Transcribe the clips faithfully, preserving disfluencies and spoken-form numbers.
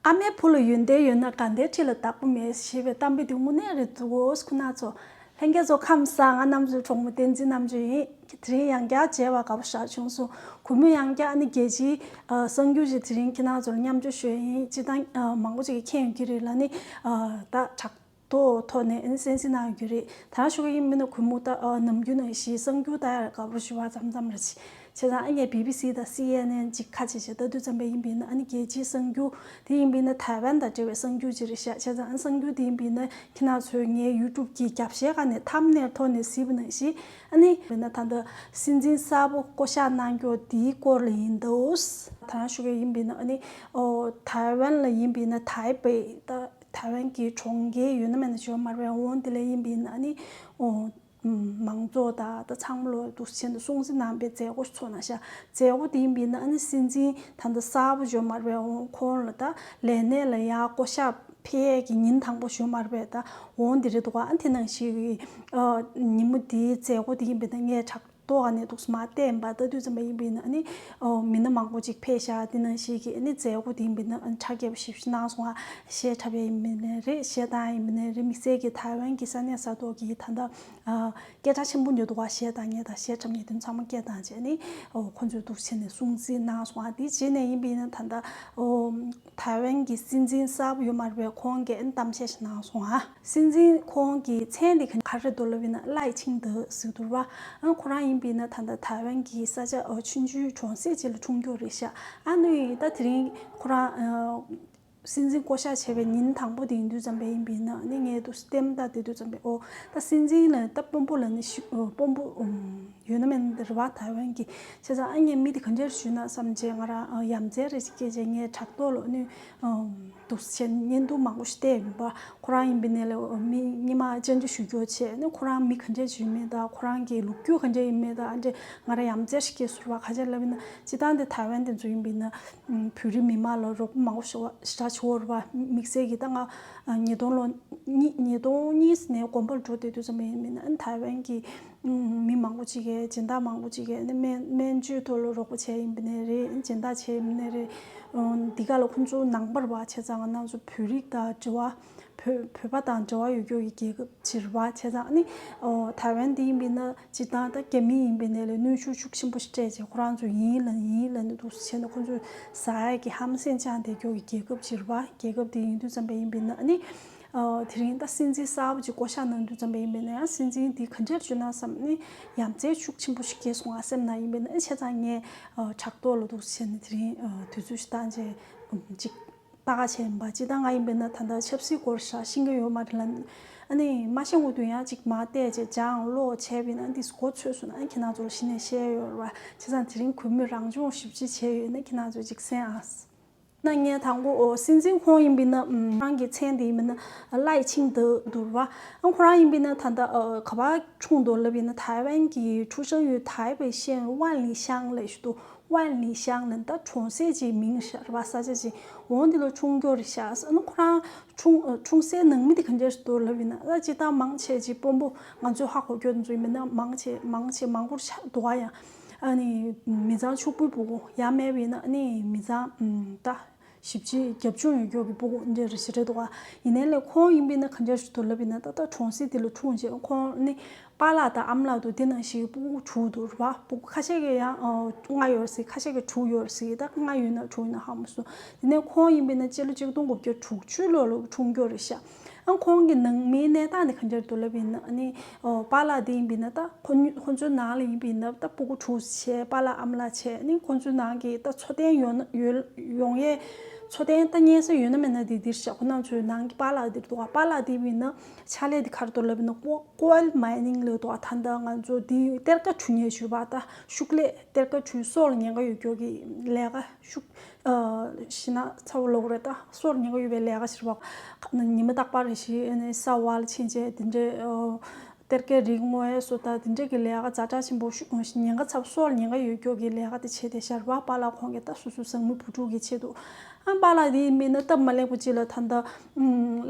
ཨ་མའི་བུ་ལ་ཡོན་ཏན་ཡོད་ན་དགའ་ལྡན་ཁྲི་ལ་བདག་པོ་མེད་ཞེས་པའི་གཏམ་དཔེ་དེ་དངོས་གནས་རེད་འདུག་ཁོ་ན་ཚོ། ལྷན་རྒྱས་ཚོ་ཁམས་བཟང་། ང་རྣམ་ཚོའི་གྲོགས་མོ་བསྟན་འཛིན་རྣམ་དཔྱོད་ཡིན། དེ་རིང་ཡང་བསྐྱར་མཇལ་བ་དགའ་པོ་ཞེ་དྲག་བྱུང་སོང་། གུས་མོས་ཡང་བསྐྱར་ཨ་ནི་རྒྱལ་སྤྱིའི་ཨ་གསར་འགྱུར་ཞིག་དེ་རིང་ཁྱེད་རང་ཚོར་མཉམ་སྤྱོད་ཞུ་ཡ་ཡིན། སྤྱིར་བཏང་ཨ་མང་པོ་ཅིག་གིས་མཁྱེན་ཡོད་ཀྱི་རེད་ལ་ནི། ཨ་ད་དྲག་ཐོག་ཐོག་ནས་ཨ་ནི་གསན་གཟིགས་གནང་ཡོད་ཀྱི་རེད། ད་ཞུ་གི་ཡིན་མིན་ན་གུས་མོ་ད་ཨ་ནམ་རྒྱུན་ནང་བཞིན་གསར་འགྱུར་ལྟ་ཡ་དགའ་པོ་ཞེ་དྲག་མཚམས་མཚམས་རེ་བྱེད། བྱས་ཙང་ཨ་ངས་བི་བི་སི་དང་སི་ཨེན་ཨེན་ཅིག་ཁ་ཕྱེ་བྱས་ལྟ་དུས་ཙམ་པ་ཡིན་པས་ན། ཨ་ནི་རྒྱལ་སྤྱིའི་གསར་འགྱུར་དེ་ཡིན་པས་ན་ཐའེ་ཝན་དང་འབྲེལ་བའི་གསར་འགྱུར་ཅིག་རེད་ཤག་བྱས་ཙང་ཨ་གསར་འགྱུར་དེ་ཡིན་པས་ན་ཁྱེད་རང་ཚོས་ངའི་ཡུ་ཊུབ་གི་རྒྱབ་ཤའི་སྒང་ནས་ཐམ་ནེལ་ཐོག་ནས་གཟིགས་པ་ནང་བཞིན། ཨ་ནི་དཔེར་ན་ད་ལྟ་སྲིད་འཛིན་གསར་པ་བསྐོ་བཞག་གནང་རྒྱུ་དེའི་སྐོར་ལ་ཡིན་འདུག་ད་རང་ཞུ་གི་ཡིན་པས་ན་ཨ་ནི་ཨོ་ཐའེ་ཝན་ལ་ཡིན་པས་ན་ཐའེ་པེ་ད་ཐའེ་ཝན་གྱི་གྲོང་ཁྱེར་ཡོད་ན་མེད་ན་ཞུ་བ་མ་རེད། འོང་དེ་ལ་ཡིན་པས་ན་ཨ་ནི་ཨོ། མང་ཚོགས་དང་ད་ཚང་མ་ལོ་འདུག་སེ་བྱས་ནས་སྲུང་བརྩི་གནང་པའི་མཛད་སྒོ་ཞིག་ཚོགས་གནང་ཤག་མཛད་སྒོ་དེ་ཡིན་པས་ན་ཨ་ནི་སྲིད་འཛིན་ད་ལྟ་གསར་པ་ཡོད་མ་རེད་པས། འོང་ཁོང་ལ་ད་ལས་གནས་ལ་ཡར་བསྐོ་བཞག་ཕེབས་ཡས་ཀྱི་ཉིན་དང་པོ་ཞུ་མ་རེད་པས། ད་འོང་དེ་རེད་འདུག་ག་ཨ་དེ་ནང་བཞིན་གྱི་ཨ་ཉིན་མོ་དེའི་མཛད་སྒོ་དེ་ཡིན་པས་ན་ངས་དྲ་ཐོག་ནས་འདུག་སེ་མར་བལྟས་པ་ལྟ་དུས་ཙམ་པ་ཡིན་པས་ན་ཨ་ནི་ཨོ་མི་སྣ་མང་པོ་ཅིག་ཕེབས་ཤག་དེ་ནང་བཞིན་གྱི་ཨ་ནི་མཛད་སྒོ་དེ་ཡིན་པས་ན་ཨ་ནི་གྲ་རྒྱས་པོ་ཞེ་པོ་ཅིག་གནང་སོང་ང་། གཞས་འཁྲབ་ཡས་ཡིན་པ་ནའི་རེད། གཞས་བཏང་ཡས་ཡིན་པ་ནའི་རེད། དམིགས་བསལ་གྱི་ཐའེ་ཝན་གྱི་ས་གནས་ས་ཐོག་གི་ད་ལྟ་ཨ་སྐད་གྲགས་ཆེན་པོ་འདི་འདུག་ག་གཞས་བཏང་མཁན་དང་གཞས་འཁྲབ་མཁན་དེ་ཚང་མ་སྐད་བཏང་བྱས་ནས་ཨོ་ཁོང་ཚོས་འདུག་སེ་བྱས་ནས་སྲུང་བརྩི་གནང་སོང་ང་། དེ་རྗེས་ནས་ཡིན་པས་ན་ད་ལྟ་ཨོ་ཐའེ་ཝན་གྱི་སྲིད་འཛིན་གསར་པ་ཡོད་མ་རེད་པས། ཁོང་གིས་གཏམ་བཤད་ཞིག་གནང་སོང་ང་། སྲིད་འཛིན་ཁོང་གི་མཚན་དེ་ག་རེ་འདུག་ལབ་ཡིན་ན་ལའེ་ཆིང་ཏེ་ཟེར་འདུག་པ། ཨ་ཁོ་རང་ཡིན་པས་ན་ད་ལྟ་ཐའེ་ཝན་གྱི་ས་ཆ་ཨ་ཆུང་ཆུང་གྲོང་གསེབ་ཅིག་ལ་འཁྲུངས་ཀྱོག་རེད་ཤག་ཨ་ནི་ད་དེ་རིང་ཁོ་རང་ཨ་སྲིད་འཛིན་བསྐོ་བཞག་བྱས་པའི་ཉིན་དང་པོ་དེ་ཡིན་དུས་ཙམ་པ་ཡིན་པས་ན་ཨ་ནི་ངས་འདུག་སེ་ལྟད་མོ་ལྟ་བསྡད་དུས་ཙམ་པ་ཨོ་ད་སྲིད་འཛིན་ལ་ད་དཔོན་པོ་ལ་ནི་ཞུ་ཨ་དཔོན་པོ་ཨམ། ཡོད་ན་མེད་ན་རེད་པ་ཐའེ་ཝན་གྱི། བྱས་ཙང་ཨ་ངས་མི་དེ་ག་འདྲས་ཞུས་ན་བསམ་བྱས་ང་རང་ཨ་ཡ་མཚན་རེ་ཞིག་སྐྱེས་བྱས་ངས་དྲ་ཐོག་ལ་ཨ་ནི་ཨ་འདུག་སེ་བྱས་བརྙན་ཐུང་མང་པོ་ཞིག་བལྟས་ཡིན་པ། ཁོ་རང་ཡིན་པའི་ནས་ལ་མི་སྔོན་མ་བཅར་འདྲི་ཞུ་རྒྱུ་བྱས་ཨ་ནི་ཁོ་རང་མི་ག་འདྲས་ཞིག་ཡིན་མིན་དང་ཁོ་རང་གི་ལོ་རྒྱུས་ག་འདྲས་ཡིན་མིན་དང་ཨ་འདྲས་ང་རང་ཡ་མཚན་ཞིག་སྐྱེས་སོང་བ། ག་རེ་ལབ་ཡིན་ན་སྤྱིར་བཏང་དེ་ཐའེ་ཝན་དེ་ཚོ་ཡིན་པའི་ན་ཨ་བོད་རིགས་མི་མང་ལ་རོགས་པ་མང་པོ་ཞིག་ཞེ་དྲག་བྱེད་ཀྱི་ཡོད་རེད་པ། དམིགས་བསལ་གྱི་ད་ང་ཨ་ཉིས་སྟོང་ལོ་གཉིས་ཉིས་སྟོང་གཉིས་ནས་དགོན་པར་འགྲོ་བསྡད་དུས་ཙམ་པ་ཡིན་པའི་ན་ཨ་ནི་ཐའེ་ཝན་གྱི་མི་མང་པོ་ཅིག་གིས་སྦྱིན་བདག་མང་པོ་ཅིག་གིས་ནི་སྨན་སྨན་བཅོས་ཐོག་ལ་རོགས་པ་བྱས་ཡིན་པ་ནས་རེད། སྦྱིན་བདག་བྱས་ཡིན་པ་ནས་རེད། འདི་ག་ལ་ཁོང་ཚོ་ནང་པར་བ་བྱས་ཙང་ང་རང་ཚོ་བོད་རིགས་དང་འབྲེལ་བ་བོད་བོད་པ་དང་འབྲེལ་བ་ཡོད་ཀྱོག་གི་རྒྱལ་ཁབ་ཅིག་རེད་པ། བྱས་ཙང་ཨ་ནི་ཐའེ་ཝན་འདི་ཡིན་པས་ན་སྤྱིར་བཏང་ད་རྒྱ་མི་ཡིན་པའི་ནས་ལ་གནོན་ཤུགས་ཤུགས་ཆེན་པོ་ཞིག་སྤྲད་བྱས་ཁོ་རང་ཚོ་ཡིན་ལ་ཡིན་ལ་ནི་འདུག་སེ་བྱས་ནས་ཁོང་ཚོས་ཟ་ཡ་གི་ཧམ་སེམས་བཅངས་བསྡད་ཀྱོག་གི་རྒྱལ་ཁབ་ཅིག་རེད་པ། རྒྱལ་ཁབ་འདི་ཡིན་དུས་ཙམ་པ་ཡིན་པས་ན་ཨ་ནི། ཨ་དེ་རིང་ད་སྲིད་འཛིན་གསར་པ་ཅིག་བསྐོ་བཞག་གནང་དུས་ཙམ་པ་ཡིན་པས་ན་ཡང་སྲིད་འཛིན་འདི་ག་འདྲས་བྱུང་ན་བསམ་ནས་ཡ་མཚན་ཤུགས་ཆེན་པོ་ཞིག་སྐྱེས་སོང་ང་སེམས་ནང་ཡིན་པས་ན་ཨ་བྱས་ཙང་ངས་ཨ་དྲ་ཐོག་ལ་འདུག་སེ་བྱས་ནས་དེ་རིང་ཨ་དུས་ཚོད་ཞིག་བཏང་རྗེས་ཨམ་ཅིག་ལྟ་ག་བྱས་ཡིན་པ། སྤྱིར་བཏང་ང་ཡིན་པས་ན་ད་ལྟ་ཆབ་སྲིད་སྐོར་ཞིག་ཤེས་ཀྱི་ཡོད་མ་རེད་ལ། ཨ་ནི་མ་ཤེས་འོང་དུས་ཡང་ཅིག་མར་བལྟས་རྗེས་སྦྱངས་ཀློག་བྱས་པས་ན་འདི་མགོ་ཚོས་སོང་ན་ཨ་ཁྱེད་རང་ཚོ་ལ་གཞི་ནས་བཤད་ཡོད་རེད་པ། བྱས་ཙང་དེ་རིང་གུས་མོས་རང་སྦྱོང་ཞིབ་ཅིག་བྱས་ཡོད་ན་ཁྱེད་རང་ཚོས་ཅིག་གསན་ཨ། ན་ངས་དང་པོ་ཨོ་སྲིད་འཛིན་ཁོང་ཡིན་པས་ན་ཨམ་རང་གི་མཚན་དེ་ཡིན་པས་ན་ལའེ་ཆིང་ཏེ་འདུག་པ། ཨ་ཁོ་རང་ཡིན་པས་ན་ད་ལྟ་ཨ་ག་པར་འཁྲུངས་འདུག་ལབ་ཡིན་ན་ཐའེ་ཝན་གྱི་ཁྲུ་ཤང་ཡུལ་ཐའེ་པེ་ཤན་ཝན་ལི་ཤང་ལབ་ཞིག་འདུག་ཝན་ལི་ཤང་ལབ་ད་གྲོང་གསེབ་ཅིག་མིང་ཞིག་རེད་པ། ས་ཆ་ཅིག་འོ་འདི་ལ་འཁྲུངས་ཀྱོག་རེད་ཤག་ཨ་ནི་ཁོ་རང་འཁྲུངས་འཁྲུངས་སའི་ནང་མི་དེ་ག་འདྲ་ཞིག་འདུག་ལབ་ཡིན་ན་ཨ་སྤྱིར་བཏང་མང་ཆེ་ཅིག་དཔོན་པོ་ང་ཚོས་ཧ་གོ་ཀྱོག་འདི་ཚོ་ཡིན་པས་ན་མང་ཆེ་མང་ཆེ་མང་པོ་ཆགས་འདུག་ག་ཡང་། ཨ་ནི་མི་ཚང་ཕྱུག་པོའི་སྤུ་གུ་ཡང་མེད་པས་ན་ཨ་ནི་མི་ཚང་ཨམ་ད་ཞིབ་ཅིག་རྒྱབ་ལྗོངས་ཡོད་ཀྱོག་གི་སྤུ་གུ་འདྲ་རེ་ཞིག་རེད་འདུག་ག་ཡིན་ནའི་ལས་ཁོང་ཡིན་པས་ན་ག་འདྲ་ཞིག་འདུག་ལབ་ཡིན་ན་ད་ལྟ་གྲོང་གསེབ་དེ་ལ་འཁྲུངས་རྗེས་ཁོང་ནི་པཱ་ལགས་དང་ཨ་མ་ལགས་འདུག་དེ་ནང་བཞིན་སྤུ་གུ་དྲུག་འདུག་རེད་པ། སྤུ་གུ་ཁ་ཤས་ཀྱི་ཡང་ཨ་ལྔ་ཡོད་རེད་ཟེར། ཁ་ཤས་ཀྱི་དྲུག་ཡོད་རེད་ཟེར། ད་ལྔ་ཡོད་ན་དྲུག་ཡོད་ན་ཧ་མ་སོང་། དེ་ནས་ཁོང་ཡིན་པས་ན་སྤྱི་ལོ་གཅིག་སྟོང་དགུ་བརྒྱ་དྲུག་ཅུ་ལོ་ལ་འཁྲུངས་ཀྱོག་རེད་ཤག་ཨ་ཁོང་གི་ནང་མིའི་གནས་སྟངས་དེ་ག་འདྲ་འདུག་ལབ་ཡིན་ན་ཨ་ནི་ཨོ་པཱ་ལགས་དེ་ཡིན་པས་ན་ད་ཁོ་ཁོ་ཚོའི་ནང་ལ་ཡིན་པས་ན་ད་སྤུ་གུ་དྲུག་བྱས་པཱ་ལགས་ཨ་མ་ལགས་བྱས་ཨ་ནི་ཁོ་ཚོའི་ནང་གི་ད་འཚོ་རྟེན་ཡོང་ན་ཡོད་ཡོང་ཡས་འཚོ་རྟེན་ད་གཉེར་ས་ཡོད་ན་མེད་ན་དེ་འདིར་བཞག་ཁོ་རང་ཚོའི་ནང་གི་པཱ་ལགས་འདིར་འདུག་ག་པཱ་ལགས་དེ་ཡིན་པས་ན་ཕྱག་ལས་དེ་ག་རེ་འདུག་ལབ་ཡིན་ན་ཀོ་ཀོལ་མའི་ནིང་ལབ་འདུག་ག་ད་ལྟ་ང་ཚོ་དེ་གཏེར་ཁ་འཁྲུ་མཁན་ཞུ་བ་ད་ཤུགས་ལས་གཏེར་ཁ་འཁྲུ་སྲོག་ལ་ཉེན་ཁ་ཡོད་ཀྱོག་གི་ལས་ཀ་ཤུགས། ཨ་ཤི་ན་ཚ་བོ་ལོག་རེད་ད། སྲོག་ཉེན་ཁ་ཡོད་པའི་ལས་ཀ་ཞིག་རེད་པ། ཉི་མ་རྟག་པར་རེ་ཞིག་ཨ་ནི་ས་བར་ཕྱིན་བྱས་དེ་འདྲའི་ཨ་གཏེར་ཁའི་རིགས་བརྔོ་ཡས་སོགས་དང་དེ་འདྲའི་གི་ལས་ཀ་ཛ་དྲག་ཆེན་པོ་ཤུ་ཉེན་ཁ་ཚ་བོ་སྲོག་ཉེན་ཁ་ཡོད་ཀྱོག་གི་ལས་ཀ་དེ་བྱས་ཏེ་ཤར་བ་པཱ་ལགས་ཁོང་གིས་ད་སོ་སོའི་བཟང་མོའི་བུ་ཕྲུག་གི་ཆེད་དུ། ཨ་པཱ་ལགས་དེ་མིན་ན་སྟབས་མ་ལེགས་པ་ཅིག་ལ་ད་ལྟ་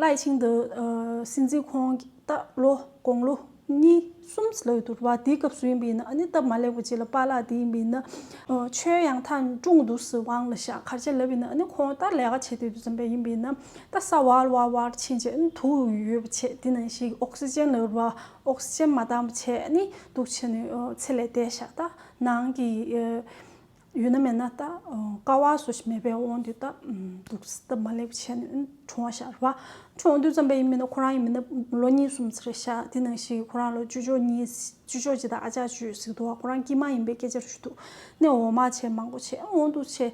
ལའེ་ཆིང་ཏེ་ཨ་སྲིད་འཛིན་ཁོང་གི་ད་ལོ་དགུང་ལོ། གཉིས་གསུམ་ལབ་འདུག་ར་བ། དེའི་སྐབས་སུ་ཡིན་པ་ཡིན་ན་ཨ་ནི་ད་མ་ལེགས་པ་ཅིག་ལ་པཱ་ལགས་དེ་ཡིན་པ་ཡིན་ན། ཨོ། ཆོས་ཡང་ཐང་ཀྲུང་འདུག་སི་ཝང་ལ་ཤག་ག་རེ་བྱས་ལབ་ཡིན་ན། ཨ་ནི་ཁོང་ད་ལས་ཀ་བྱེད་དུས་དུས་ཙམ་པ་ཡིན་པ་ཡིན་ན་ད་ས་བར་བར་བར་ཕྱིན་བྱས། ཨ་ནི་དུག་ཡོད་པ་བྱས། དེ་ནང་བཞིན་ཨོག་སི་ཅན་ལབ་ར་བ། ཨོག་སི་ཅན་མ་འདང་བ་བྱས། ཨ་ནི་འདུག་བྱས་ནས་ཨོ་ཚེ་ལས་འདས་ཤག་ད་ནང་གི་ཨོ་ཡོད་ན་མེད་ན་ད་ཨོ་ཀ་བ་བཟོ་ཞིག་མེད་པའི་དབང་དུ་ད་ཨམ་འདུག་སི་ད་མ་ལེགས་པ་བྱས་ནས་ཨ་ནི་གྲོངས་ཤག་ར་བ། གྲོངས་དུས་ཙམ་པ་ཡིན་པ་ཡིན་ན་ཁོ་རང་ཡིན་པ་ཡིན་ན་ལོ་གཉིས་གསུམ་ཙམ་རེད་ཤག་དེ་ནང་བཞིན་ཁོ་རང་ལ་ཅོ་ཅོ་གཉིས། ཅོ་ཅོ་གཅིག་དང་ཨ་ཅག་གཅིག་ཟེར་འདུག་བ། ཁོ་རང་དཀྱུས་མ་ཡིན་པའི་སྐད་ཆ་རེད་ཤག་འདུག་ནས་འོ་མ་བྱས་མང་པོ་བྱས། ཨ་འོང་འདུག་བྱས།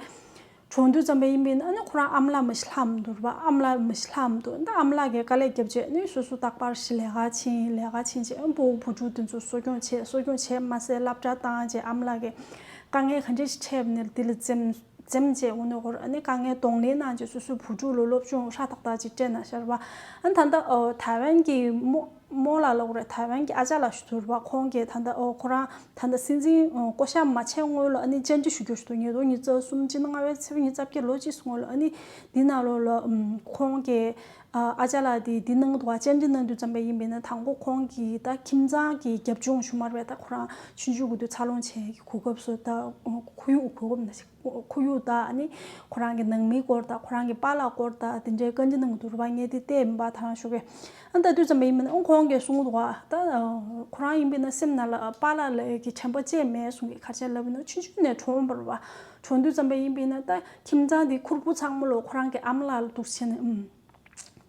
གྲོངས་དུས་ཙམ་པ་ཡིན་པ་ཡིན་ན་ཨ་ནི་ཁོ་རང་ཨ་མ་ལགས་མ་གཞི་ལྷག་མི་འདུག་ར་བ། ཨ་མ་ལགས་མ་གཞི་ལྷག་མི་འདུག་ད་ཨ་མ་ལགས་ཀྱིས་དཀའ་ལས་བརྒྱབ་བྱས་ཨ་ནི་སོ་སོ་རྟག་པར་ཞིག་ལས་ཀ་ཕྱིན། ལས་ཀ་ཕྱིན་བྱས་ཨ་ནི་སྤོ་བོ་བུ་ཕྲུག་དེ་ཚོ་གསོ་སྐྱོང་བྱས། གསོ་སྐྱོང་བྱས་མ་ཟད་སློབ་གྲྭ་བཏང་བྱས། ཨ་མ་ལགས་ཀྱིས་དཀའ་ངལ་ག་འདྲ་ཞིག་འཕྲད་པ་ནས་དེ་ལ་འཛེམ་འཛེམ་བྱས་འོ་ནི་ཧོར་ཨ་ནི་དཀའ་ངལ་གདོང་ལེན་གནང་བྱས་སོ་སོའི་བུ་ཕྲུག་ལ་སློབ་སྦྱོང་ཧྲ་ཏག་ཏག་ཅིག་སྤྲད་གནང་ཤག་ར་བ། ཨ་ནི་ད་ལྟ་ཨོ་ཐའེ་ཝན་གྱི་མོ་མོ་ལ་ལབ་དགོས་རེད། ཐའེ་ཝན་གྱི་ཨ་ཅག་ལགས་ཞུ་ཐུབ་ར་བ། ཁོང་གིས་ད་ལྟ་ཨོ་ཁོ་རང་ད་ལྟ་སྲིད་འཛིན་ཨོ་བསྐོ་བཞག་མ་བྱས་སྔོན་ལ་ཨ་ནི་བཅར་འདྲི་ཞུ་རྒྱུ་ཞིག་འདུག་ཉིས་སྟོང་ཉི་ཤུ་རྩ་གསུམ་ཕྱི་ཟླ་ལྔ་པའི་ཚེས་པ་ཉི་ཤུ་རྩ་བརྒྱད་ལོ་གཅིག་སྔོན་ལ། ཨ་ནི་འདི་ནང་ལོགས་ལ་ཨམ་ཁོང་གིས་ཨ་ཨ་ཅག་ལགས་དེ་འདི་གནང་འདུག་བ། བཅར་འདྲི་གནང་དུས་ཙམ་པ་ཡིན་པ་ཡིན་ན་དང་པོ་ཁོང་གིས་ད་ཁྱིམ་ཚང་གི་རྒྱབ་ལྗོངས་ཞུ་མ་རེད་པས། ད་ཁོ་རང་ཆུང་ཆུང་གི་དུས་འཚར་ལོངས་བྱས་ཀྱི་གོ་སྐབས་སུ་ད་ཁོར་ཡུག་གོ་སྐབས་ན་ཞིག་ཁོར་ཡུག་དང་ཨ་ནི་ཁོ་རང་གི་ནང་མིའི་སྐོར་དང་ཁོ་རང་གི་པཱ་ལགས་སྐོར་དང་དེ་འདྲའི་བཀའ་འདྲི་གནང་གི་འདུག་ར་བ། ངས་དེ་བལྟས་མིན་པ་ད་རང་ཞོགས་ཀས་ཨ་ལྟ་དུས་ཙམ་པ་ཡིན་པ་ན་ཨང་ཁོང་གིས་གསུངས་འདུག་བ། ད་ཁོ་རང་ཡིན་པ་ན་སེམས་ནང་ལ་པཱ་ལགས་ལ་གི་དྲན་པ་བརྗེད་མེད་གསུང་གི། ག་རེ་བྱས་ལབ་ན་ཆུང་ཆུང་ནས་གྲོངས་པ་རེད་བ། གྲོངས་དུས་ཙམ་པ་ཡིན་པ་ན་ད་ཁྱིམ་ཚང་དེ་ཁུར་པོ་ཚང་མ་ལོ་ཁོ་རང་གི་ཨ་མ་ལགས་ལ་འདུག་བྱས་ནས་ཨུམ།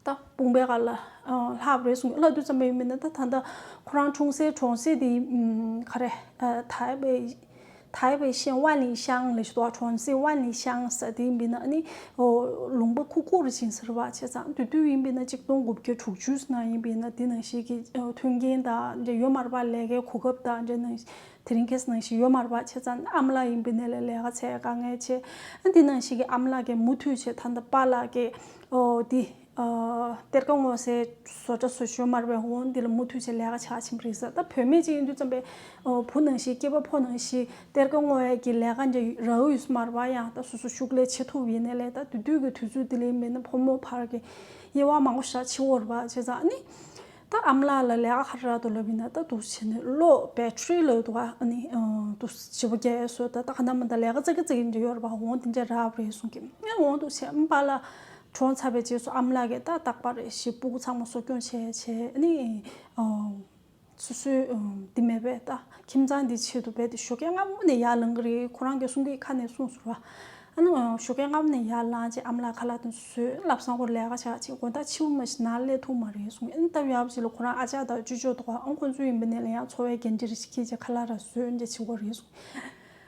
ད་དཔུང་པའི་ཁ་ལ་ལྷག་པ་རེད་གསུང་གི། ལྷག་དུས་ཙམ་པ་ཡིན་པ་ན་ད་ད་ལྟ་ཁོ་རང་འཁྲུངས་སའི་གྲོང་གསེབ་དེ་ཨུམ་ག་རེ་ཐའེ་པེ་ཐའེ་པེ་ཤན་ཝན་ལི་ཤང་ལ་ཞུ་དོ། གྲོང་གསེབ་ཝན་ལི་ཤང་ཟེར་དེ་ཡིན་པ་ན་ཨ་ནི་ལུང་པ་ཁུག་ཁུག་རེ་ཕྱིན་ཟེར་བ་བྱས་ཙང་དེ་དུས་ཡིན་པ་ན་གཅིག་སྟོང་དགུ་བརྒྱ་དྲུག་ཅུ་ནང་ཡིན་པ་ན་དེ་ནང་བཞིན་གྱི་མཐུན་རྐྱེན་དང་འདྲ་ཡོད་མ་རེད་པ། ལས་ཀའི་གོ་སྐབས་དང་འདྲ་ནང་དེ་རིང་ཁ་སང་ནང་བཞིན་ཡོད་མ་རེད་པ། བྱས་ཙང་ཨ་མ་ལགས་ཡིན་པ་ནས་ལས་ལས་ཀ་བྱས་དཀའ་ངལ་ཆེ། ཨ་འདི་ནང་བཞིན་གྱི་ཨ་མ་ལགས་ཀྱིས་མུ་མཐུད་བྱས་ད་ལྟ་པཱ་ལགས་ཀྱིས་ཨོ་འདི་ཨ་གཏེར་ཁ་སྔོག་སའི་བཟོ་གྲྭ་བཟོ་ཞོར་མ་རེད་པས། འོང་འདི་ལ་མུ་མཐུད་བྱས་ལས་ཀ་བྱ་ཕྱིན་པ་རེད་ཟེར། ད་བུད་མེད་ཅིག་ཡིན་དུས་ཙམ་པས་ཨོ་བུ་ནང་བཞིན་སྐྱེས་པ་ཕོ་ནང་བཞིན་གཏེར་ཁ་སྔོག་ཡས་ཀྱི་ལས་ཀ་འདྲ་རག་ཡོད་ས་མ་རེད་པ། ཡང་ད་སོ་སོ་ཤུགས་ལས་བྱེད་ཐུབ་ཡིན་ནའི་ལས་ད་དེ་དུས་ཀྱི་དུས་ཚོད་འདི་ལ་ཡིན་པས་ན་ཕོ་མོ་བར་གྱི་དབྱེ་བ་མང་པོ་ཞིག་ཕྱེ་དགོས་རེད་པ། བྱས་ཙང་ཨ་ནི། ད་ཨ་མ་ལགས་ལ་ལས་ཀ་ག་རེ་རག་འདུག་ལབ་ཡིན་ན་ད་འདུག་བྱས་ནས་གློག་བེ་ཊི་རི་ལབ་འདུག་ག་ཨ་ནི་འདུག་བྱིས་པ་སྐྱེ་སོ་ད་ད་ག་ན་མ་ད་ལས་ཀ་ཙག་གི་ཙག་གི་འདྲ་ཡོད་རེད་པ། འོང་དེ་འདྲ་རག་པ་རེད་གསུང་གི། ཨ་འོང་འདུག་བྱས་ཨ་པཱ་ལགས་གྲོངས་ཚར་བའི་རྗེས་སུ་ཨ་མ་ལགས་ཀྱིས་ད་རྟག་པར་རེ་ཞིག་སྤུ་གུ་ཚང་མ་གསོ་སྐྱོང་བྱས་བྱས་ཨ་ནི་སོ་སོའི་འདི་མེད་པས་ད་ཁྱིམ་ཚང་འདི་ཆེད་དུ་རྦད་དེ་ཞོགས་ཀས་སྔ་མོ་ནས་ཡར་ལངས་གི་རེད། ཁོ་རང་གིས་གསུང་གི་ཁ་ནས་གསུངས་སོང་ར། ཨ་ནི་ཞོགས་ཀས་སྔ་མོ་ནས་ཡར་ལངས་བྱས་ཨ་མ་ལགས་ཁ་ལག་དེ་ཚོ་བཟོས། ལབ་སང་ཁོ་ལས་ཀ་བྱ་བྱེད་དགོང་དག་ཕྱི་པོ་མ་ཞིག་ནང་སླེབས་ཐུབ་མ་རེད་གསུངས། ཨ་ནི་སྟབས་ཡག་པོ་ཞིག་ལ་ཁོ་རང་ཨ་ཅག་དང་ཅོ་ཅོ་འདུག་ག་ཨང་ཁོ་ཚོ་ཡིན་པ་ནས་ལ་ཡང་འཚོ་བའི་འགན་འཁྲི་རེ་ཞིག་འཁྱེར་བྱས་ཁ་ལག་ར་བཟོས་འདྲ་བྱེད་དགོས་རེད་གསུངས།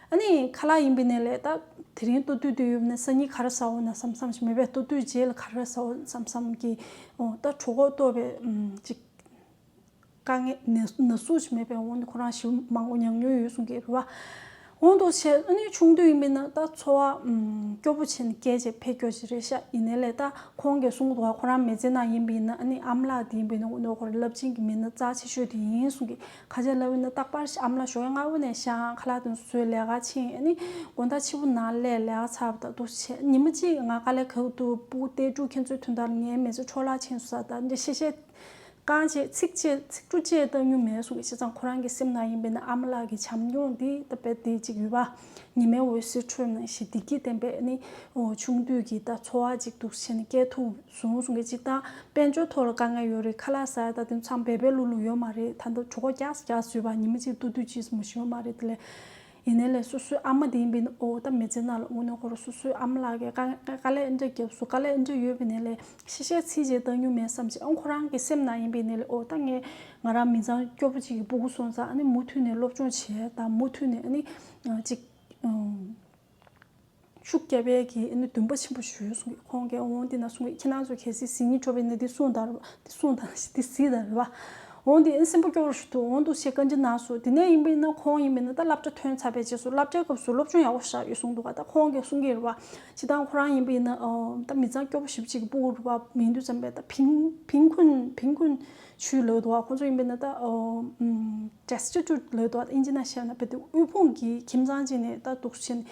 ཨ་ནི་ཁ་ལག་ཡིན་པ་ནས་ལས་ད་དེ་རིང་ལྟོ་དུས་དུས་ཡོད་ན་སང་ཉིན་ག་རེ་ཟ་འོ་ན་བསམ་བསམ་ཞིག་མེད་པས། ལྟོ་དུས་རྗེས་ལ་ག་རེ་ཟ་འོ་བསམ་བསམ་གྱི་ཨོ་ད་གྲོད་ཁོག་ལྟོགས་པའི་ཅིག་དཀའ་ངལ་ན་ན་ཟུག་ཅིག་མེད་པའི་འོང་དུ་ཁོ་རང་ཞེ་པོ་མང་པོ་མྱོང་མྱོང་ཡོད་གསུང་གི་རེད་བ། འོང་དུ་བྱས་ཨ་ནི་ཆུང་དུས་ཡིན་པས་ན་ད་འཚོ་བ་སྐྱོ་པོ་བྱས་ནས་སྐྱེས་བྱས་ཕེབས་སྐྱོ་ཞིག་རེད་ཤག་ཡིན་ནའི་ལས་ད་ཁོང་གིས་གསུང་གི་འདུག་བ། ཁོ་རང་མི་ཚེ་ནང་ཡིན་པས་ན་ཨ་ནི་ཨ་མ་ལགས་དེ་ཡིན་པས་ན་འོ་ནོ་ཁོ་རང་རླབས་ཆེན་གྱི་མི་སྣ་རྩ་ཆེ་ཤོས་དེ་ཡིན་གསུང་གི། ཁ་ཆེ་ལབ་ཡིན་ན་རྟག་པར་ཨ་མ་ལགས་ཞོགས་ཀས་སྔ་པོ་ནས་ཤང་ཁ་ལག་དེ་ཚོ་བཟོས་ལས་ཀ་ཕྱིན་ཨ་ནི་དགོང་དག་ཕྱི་པོ་ནང་སླེབས་ལས་ཀ་ཚར་བ་ད་འདུག་བྱས་ཉི་མ་གཅིག་ང་དཀའ་ལས་ཁག་འདུག་སྤུ་གུ་ཏའི་ཕྲུག་ཁྱེད་ཚོའི་དོན་དག་ལ་ངའི་མི་ཚེ་འཕྲོ་བརླག་ཕྱིན་སོང་ཟེར་ད་འདི་བཤད་བཤད། རྐང་བྱས་ཚིག་བཅད་ཚིག་འབྲུ་བཅད་བཏང་མྱོང་མེད་གསུང་གི། བྱས་ཙང་ཁོ་རང་གི་སེམས་ནང་ཡིན་པས་ན་ཨ་མ་ལགས་ཀྱི་བྱམས་སྐྱོང་འདི་ད་དཔེ་དེ་གཅིག་ཡོད་པ། ཉི་མའི་འོད་ཟེར་འཕྲོས་ནས་ཞེ་བདེ་སྐྱིད་ལྡན་པའི་ནི་ཨོ་ཆུང་དུས་ཀྱི་ད་འཚོ་བ་ཅིག་འདུག་བྱས་ནས་སྐྱེལ་ཐུབ་སོང་གསུང་གི། སྤྱིར་བཏང་དཔལ་འབྱོར་ཐོག་ལ་དཀའ་ངལ་ཡོད་རེད། ཁ་ལག་ཟ་ཡ་ད་དེ་ཚང་བེ་བེ་ལུ་ལུ་ཡོད་མ་རེད། ད་ལྟ་གྲོད་ཁོག་རྒྱགས་རྒྱགས་བཟོས་པ་ཉི་མ་གཅིག་ཏུ་དུས་གཅིག་མ་ཞིག་ཡོད་མ་རེད། དེ་ལས། ཡིན་ནའི་ལས་སོ་སོའི་ཨ་མ་དེ་ཡིན་པས་ན་ཨོ་ད་མི་ཚེ་ནང་ལ་དངོས་གནས་ཁོ་རང་སོ་སོའི་ཨ་མ་ལགས་ཀྱིས་དཀའ་དཀའ་ལས་འདྲ་བརྒྱབ་སོང་། དཀའ་ལས་འདྲ་ཡོད་པས་ནའི་ལས་ཤེས་བྱའི་ཚིག་ཅིག་བཏང་མྱོང་མེད་བསམ་བྱས། ཨང་ཁོ་རང་གི་སེམས་ནང་ཡིན་པས་ནའི་ལས་ཨོ་ད་ངས་ང་རང་མི་ཚང་སྐྱོ་པོ་ཅིག་གི་སྤུ་གུ་སོང་ཙང་ཨ་ནི་མུ་མཐུད་ནས་སློབ་སྦྱོང་བྱས་དང་མུ་མཐུད་ནས་ཨ་ནི་ཅིག་ཤུགས་རྒྱབ་ཡས་ཀྱི་ཨ་ནི་འདུན་པ་ཆེན་པོ་ཞིག་ཡོད་གསུང་གི། ཁོང་གིས་འོང་འདི་ན་གསུང་གི། ཁྱེད་རང་ཚོ་གལ་སྲིད་གཟིགས་སྙིང་བྲོ་བས་ན་འདི་གསུང་དང་འདི་གསུང་དང་འདི་གཟིགས་དང་རེད་བ། འོང་འདི་ཨ་ནི་སེམས་པ་སྐྱོ་བོ་ཞིག་འདུག་འོང་འདུག་ཞེས་བཀའ་འདྲི་གནང་སོང་། དེ་ནས་ཡིན་པས་ན་ཁོང་ཡིན་པས་ན་ད་སློབ་གྲྭ་ཐོན་ཚར་བའི་རྗེས་སུ་སློབ་གྲྭའི་སྐབས་སུ་སློབ་སྦྱོང་ཡག་པོ་བཞག་ཡོད་གསུང་འདུག་ག་ད་ཁོང་གིས་གསུང་གི་རེད་བ། སྤྱིར་བཏང་ཁོ་རང་ཡིན་པས་ན་ཨ་ད་མི་ཚང་སྐྱོ་པོ་ཞེ་པོ་ཅིག་གི་སྤུ་གུ་རེད་བ། མི་འདུག་ཙམ་པས་ད་ཕིང་ཕིང་ཁུན་ཕིང་ཁུན་ཆུས་ལབ་འདུག་ག་ཁོང་ཚོ་ཡིན་པས་ན་ད་ཨ་ཨམ་ཌེ་སི་ཊི་ཊུཊ་ལབ་འདུག་ག་ད་ཨིན་ཇི་ནང་བཤད་ན་བས་ཏེ་དབུལ་ཕོངས་ཀྱི་ཁྱིམ་ཚང་ཅིག་ནས་ད་འདུག་བྱས་ནས།